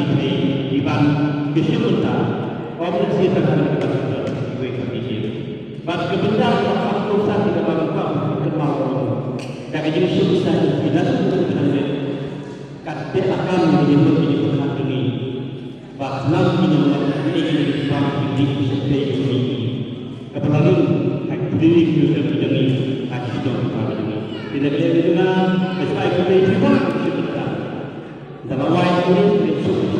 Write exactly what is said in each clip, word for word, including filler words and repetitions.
ki thei ki ban ki shim bynta. Ym na shi tang ha ki ban ki wei ka ki. Bad ka bynta ka kham kongsan ki ban ka kynmaw. Da ka jingshim bynta ki dan ka bynta. Kat te akan ki jingmut ki jingpyrkhat jong ngi. Ba khnang ki nongmihkhmat ki dei ki bym pyndik ki shet ki ngi. Ka pynlong ha ki dei ki shet ki ngi. Ha ki shet ki ngi. Ki dei ki dei ki ngi. Ka shai ki dei ki bym pyndik ki shet ki ngi. Da la wai ki dei ki shet ki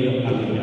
ïa ka